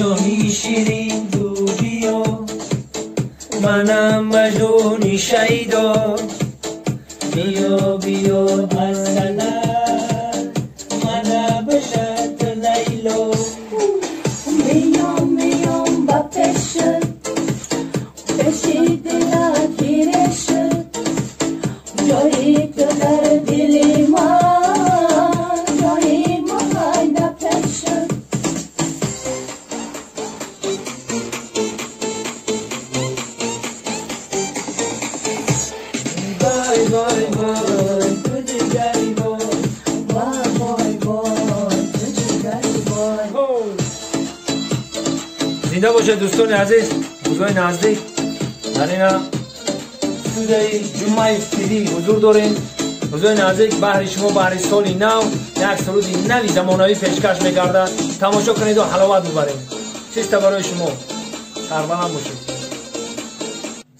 ҷони ширин ту биё, манам маҷнуни шайдо. Биё биё масала, мана бошад Лайло. Меём меём ба пешат, пеши дилат гире шуд. Ҷои ту дар дили ман, ҷои ман да пешат. Вой вой вой, ту ҷигари вой. Вой вой вой, ту ҷигари вой. Зинда бошед дӯстони азиз, рӯзҳои наздик дар ина студияи Ҷумъаи ТВ ҳузур дорем. Рӯзҳои наздик баҳри шумо, баҳри соли нав як суруди нави замонавӣ пешкаш мегардад. Тамошо кунеду ҳаловат бубарем. Чиста барои шумо. Сарбаланд бошед.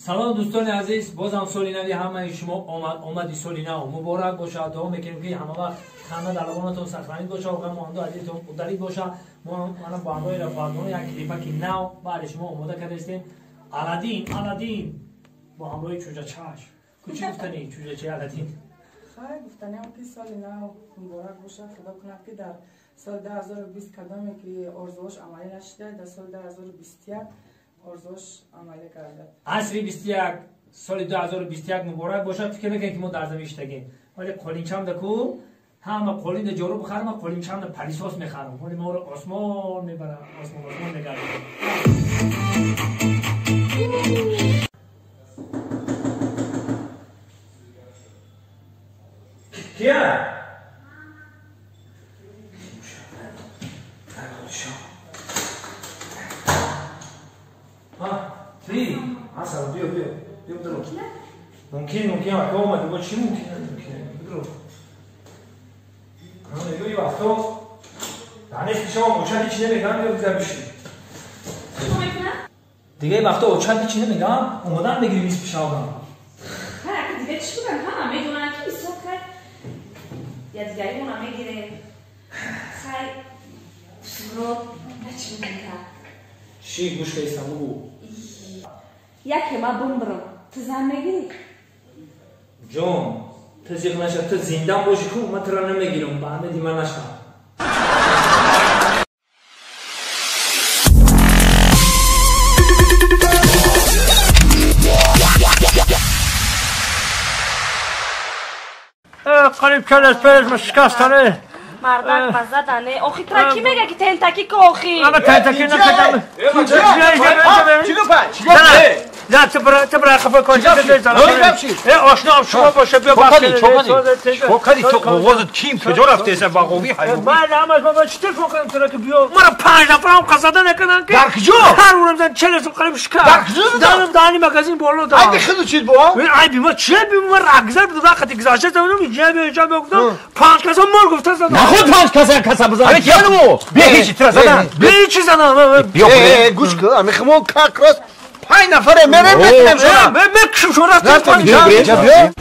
Салом дӯстони азиз, бозам соли нави ҳамаи шумо омад. Омади соли нав муборак бошад. Дуо мекунем ки ҳама вақт ханда дар лабонатон сахранид бошад, ғаму андӯ азизтон ударид бошад. Мо мана бо ҳамроҳи Рафоатбону як клипаки нав баҳри шумо омода кардаистем. Аладдин, Аладдин бо ҳамроҳи чӯҷачаш. Ку чӣ гуфтанӣ чӯҷачаи Аладдин? Хай, гуфтаниам ки соли нав муборак бошад. Худо кунад ки дар соли 2020 кадоме ки орзуош амалӣ нашуда, дар соли 2021 орзуош амалӣ гардад. Асри 21, соли 2021 муборак бошад. Фикр мекунем ки мо дар замин иштагем, вале қолинчамда ку ҳама қолинда ҷору бихарам, қолинчамда палисос мехарам. Вале моро осмон мебарам, осмон осмон мегардам. Кия? Ти? Аса, биё, биё. Биё, бидро. Мумкин, мумкин, вақто омадӣ, бо чӣ мумкин? Мумкин, бидро. Ё, ё, вақто. Данеш шумо очад ҳеч намегам, биё бизар бишин. Дига вақто очад ҳеч намегам, омадан мегирим низ пишавам. Ҳа, дига чӣ будан? Ҳама медонанд ки мисол кард. Я дигаримона мегирем. Хай, шумро чӣ мекард? Чӣ гӯш кардистам, бугӯ. Яке ма бумбрам. Ту зан мегирӣ? Ҷон, ту зиқ наша, ту зиндан бошӣ ку, ман туро намегирам, ба ҳамеди ман нашав. Қариб келес пеш шикастане. Мардак ба задане. Охи тура ки мега ки тентаки ку охи? Ама тентаки накардам. Не, ту бра, ту бра хафа кун. Ошно шумо боша, биё бахш. Чокади ту оғозат ким куҷо рафтеса ба ғови ҳайвон? Ман ҳамаш ман чӣ телефон кардам тура ки биё. Мара панҷ нафарам қазада накарданд ки. Дар куҷо? Ҳар урам зан челесум қариб шикаст. Дар куҷо? Данам дани магазин боло да. Айби хиду чид бо? Айби ма чӣ айби ма рагзар буд вақти гузашта задам иҷа биё иҷа биё гуфтам панҷ каса мол гуфта задам. Нахуд панҷ каса каса бизан. Ами киянмо? Бе ҳеҷи тура задан. Бе ҳеҷи задан. Биё гӯш кун, ами химон как раз панҷ нафаре мерем мекунем шуна. Мекушем шуна рафтем. Биё.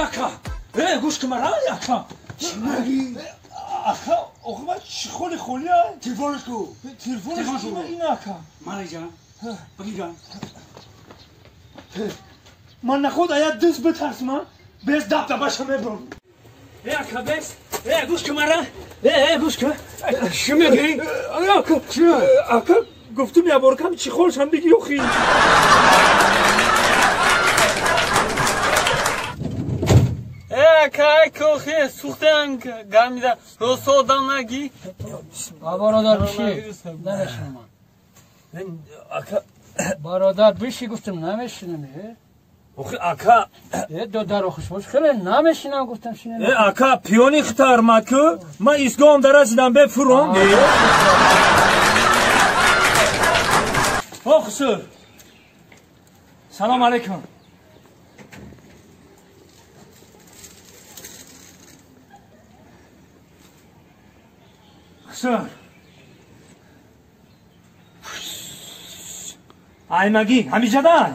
Ака, гӯш кун мара, ака. Чӣ мегӣ? Ака, охи ман чӣ холи холия? Телефонаш ку? Телефонаш ку ин ака. Мара ҷан, баги ҷан. Ман наход ая дӯст битарсма, без дабдабаша мебурам. Ака, бес. Гӯш кун мара. Гӯш кун. Чӣ мегӣ? Ака, ака, гуфтум я боркам чӣ холшам бигӣ охи. Кай кохе сухтан гармида росо одам наги. Бародар биши, намешинам. Ака, бародар биши гуфтам намешинам. Охи ака. Додар охи шумо хеле намешинам гуфтам шинам. Ака пиони хитар мад ку? Ман истгоҳам дарасидам бефуром. О хусур. Салом алейкум. Хусур. Аймаги, ҳамиҷадан.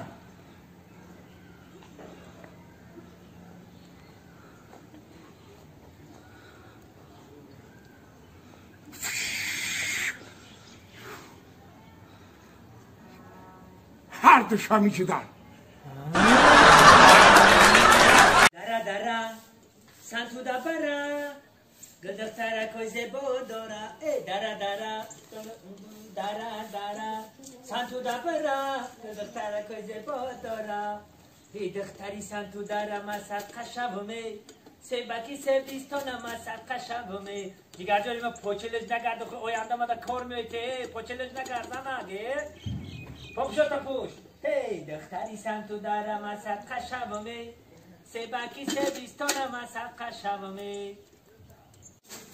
Ҳар душ ҳамиҷадан. Дара дара, сантуда бара, гулдухтаракои зебо дора, дара дара, дара дара, сантуда бара, гулдухтаракои зебо дора. Духтари сантудара ма садқа шавме, себаки себистона ма садқа шавме. Дигарҷони ма почележ нагард, оянда мада кор меояд, почележ нагард, занаге. Похшота пуш. Эй, духтари сантудара ма садқа шавме, себаки себистона ма садқа шавме.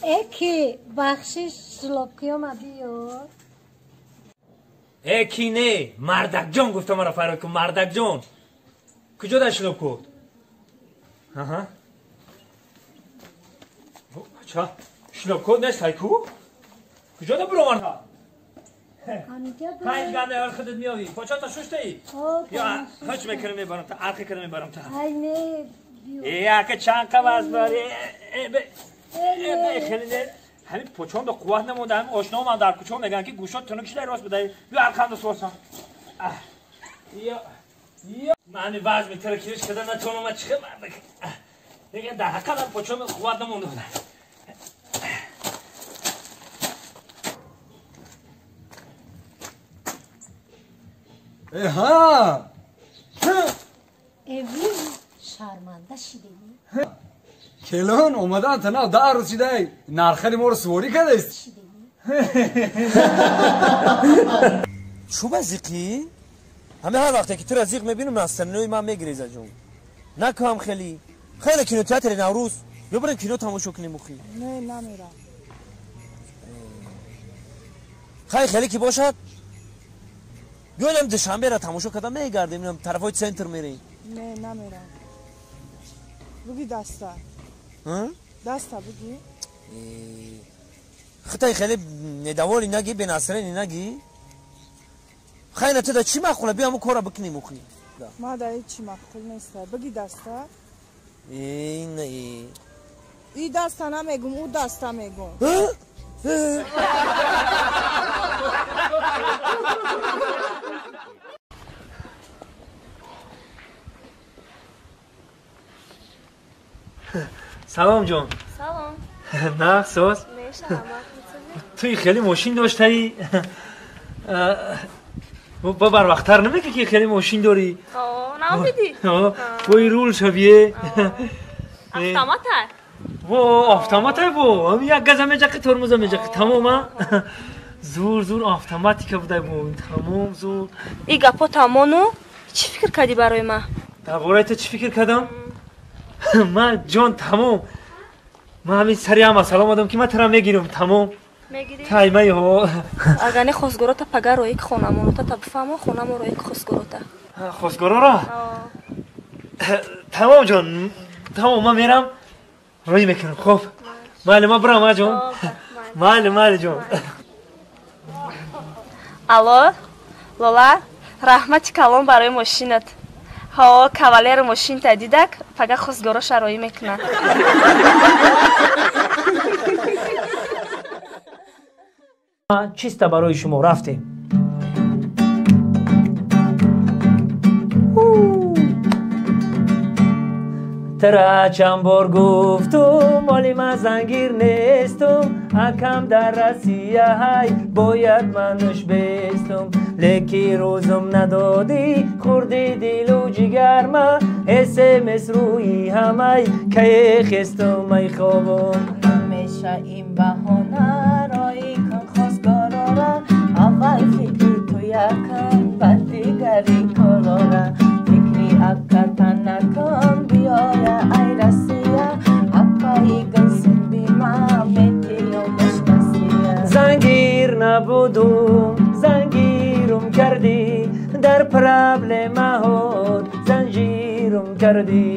Эки бахшиш шлопкиёма биёр. Эки не, мардакҷон гуфта маро фарёд кун, мардакҷон. Куҷо дар шлопкот? Аҳа. Ча? Шлопкот нест ҳайку? Куҷо да буромард? Панҷ ганда ёр худат меёвӣ. Почата шуштаӣ? Ё ҳоч мекунам мебарам та, арқи кунам мебарам та. Ай не, биё. Ака чанд қаваз дорӣ? Хеле не. Ҳамин почон ба қувват намонда, ҳамин ошноам дар кӯчо мегӯянд ки гӯшот тунук шуда рост бидаи. Биё арқамда сорсам. Ё ё ман вазми тира кириш када натонам чиха мардак. Дигар дар ҳақиқат почон қувват намонда буда. Ҳа. Эви шарманда шидӣ. Келон омадан тана дар рӯз шидай нархали моро суворӣ кардааст. Чӯба зиқӣ? Ҳаме ҳар вақте ки тура зиқ мебинам настраениеи ман мегиреза ҷон. Накӯҳам хеле. Хеле кинотеатри Наврӯз. Ё бирем кино тамошо кунем ухи. Не, намерам. Хай хеле ки бошад. Биёем Душанберо тамошо карда мегардем, инам тарафҳои центр мерем. Не, намерам. Буги даста. Даста буги. Хитай хеле недоволӣ наги, бенасрени наги. Хайна ту да чӣ маъқула? Биё ҳамун корро бикунем ухи. Ма да ҳеҷ чӣ маъқул неста. Буги даста. Не. И даста намегум, ӯ даста мегум. Салом ҷон. Салом. На, соз? Туи хеле мошин доштаӣ? Ба барвақттар намегӣ ки хеле мошин дорӣ? Намедӣ? Бои рул шавие. Автомата? Во, автомата во. Ҳами як газа меҷақи, тормоза меҷақи. Тамом, а? Зур, зур автоматика будай бо. Тамом, зур. И гапо тамону чӣ фикр кардӣ барои ман? Дар бораи ту чӣ фикр кардам? Ман ҷон тамом. Ман ҳамин сари ҳама салом одам ки ман тура мегирам тамом. Мегирӣ? Таймаи ҳо. Агар не хостгорота пага рои хонамонота та бифаҳмо хонамо рои хостгорота. Хостгороро? Тамом ҷон. Тамом ман мерам. Роӣ мекунам. Хоб. Майли ман бирам а ҷон. Майли, майли ҷон. Алло, Лола, раҳмати калон барои мошинат. Ҳо, кавалери мошинта дидак, пага хостгороша роӣ мекунад. Чиста барои шумо рафтем. Тра чанд бор гуфтум, оли ман зангир нестум, акам дар Россия ҳай, бояд мануш бестум. Леки рӯзум надодӣ, хурди дилу ҷигарма, СМС рӯи ҳамай, кае хестум ай хобум. Ҳамеша ин баҳона рои кун хостгорора, аввал фикри ту якам, баъд дигари корора. Фикри ака Дар проблемаҳот занҷирум кардӣ,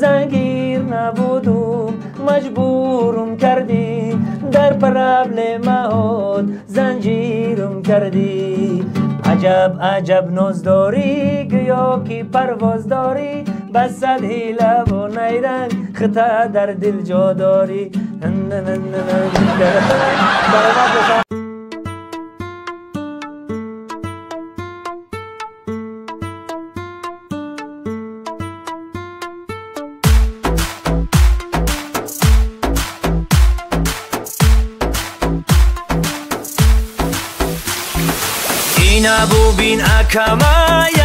зангир набудум маҷбурум кардӣ. Дар проблемаҳот занҷирум кардӣ. Аҷаб аҷаб ноз дорӣ, гӯё ки парвоз дорӣ. Ба сад ҳилаву найранг хита дар дил ҷо дорӣ. Баромад бошам. Бубин акама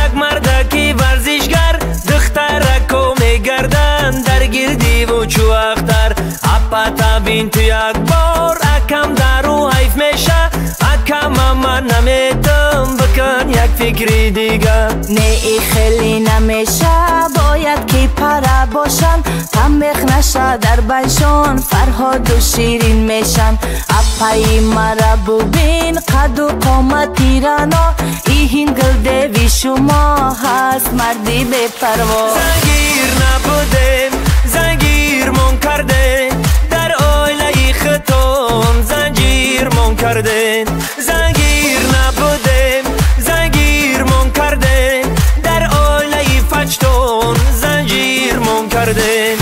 як мардаки варзишгар, духтарако мегарданд дар гирдиву чӯ ахтар. Апата бин ту як бор, акам дару ҳайф меша. Акама ман наметам, бикун як фикри дигар. Не, и хеле намеша, бояд ки пара бошанд. Тамех наша дар байшон, Фарҳоду Ширин мешан. Апаи мара бубин, қаду қомати рано. Иҳин гулдеви шумо ҳаст марди бепарво. Зангир набудем, зангирмон кардем. Дар оилаи хитон занҷирмон кардем. Зангир набудем, зангирмон кардем. Дар оилаи фачтон занҷирмон кардем.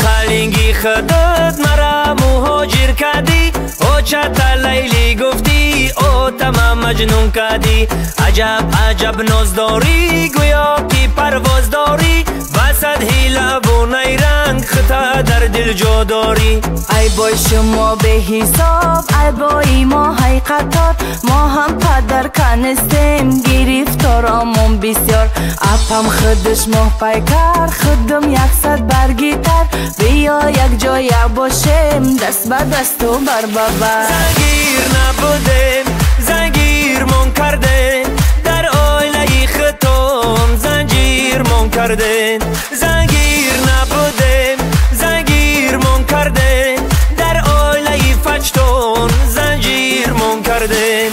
Қалинги худат мара муҳоҷир кардӣ. Очата Лайлӣ гуфтӣ, отама маҷнун кардӣ. Аҷаб аҷаб ноз дорӣ, гӯё ки парвоз дорӣ. Ба сад ҳилаву найранг хита дар дил ҷо дорӣ. Ай бой шумо беҳисоб, ай бои мо ҳай қатор. Мо ҳам падар канестем, гирифторомон бисёр. Апам худаш моҳпайкар, худам яксад баргитар. Биё якҷоя бошем, даст ба дасту бар ба бар. Зангир набудем, зангирмон кардем. Дар оилаи хитон занҷирмон кардем. Зангир набудем, зангирмон кардем. Дар оилаи фачтон занҷирмон кардем.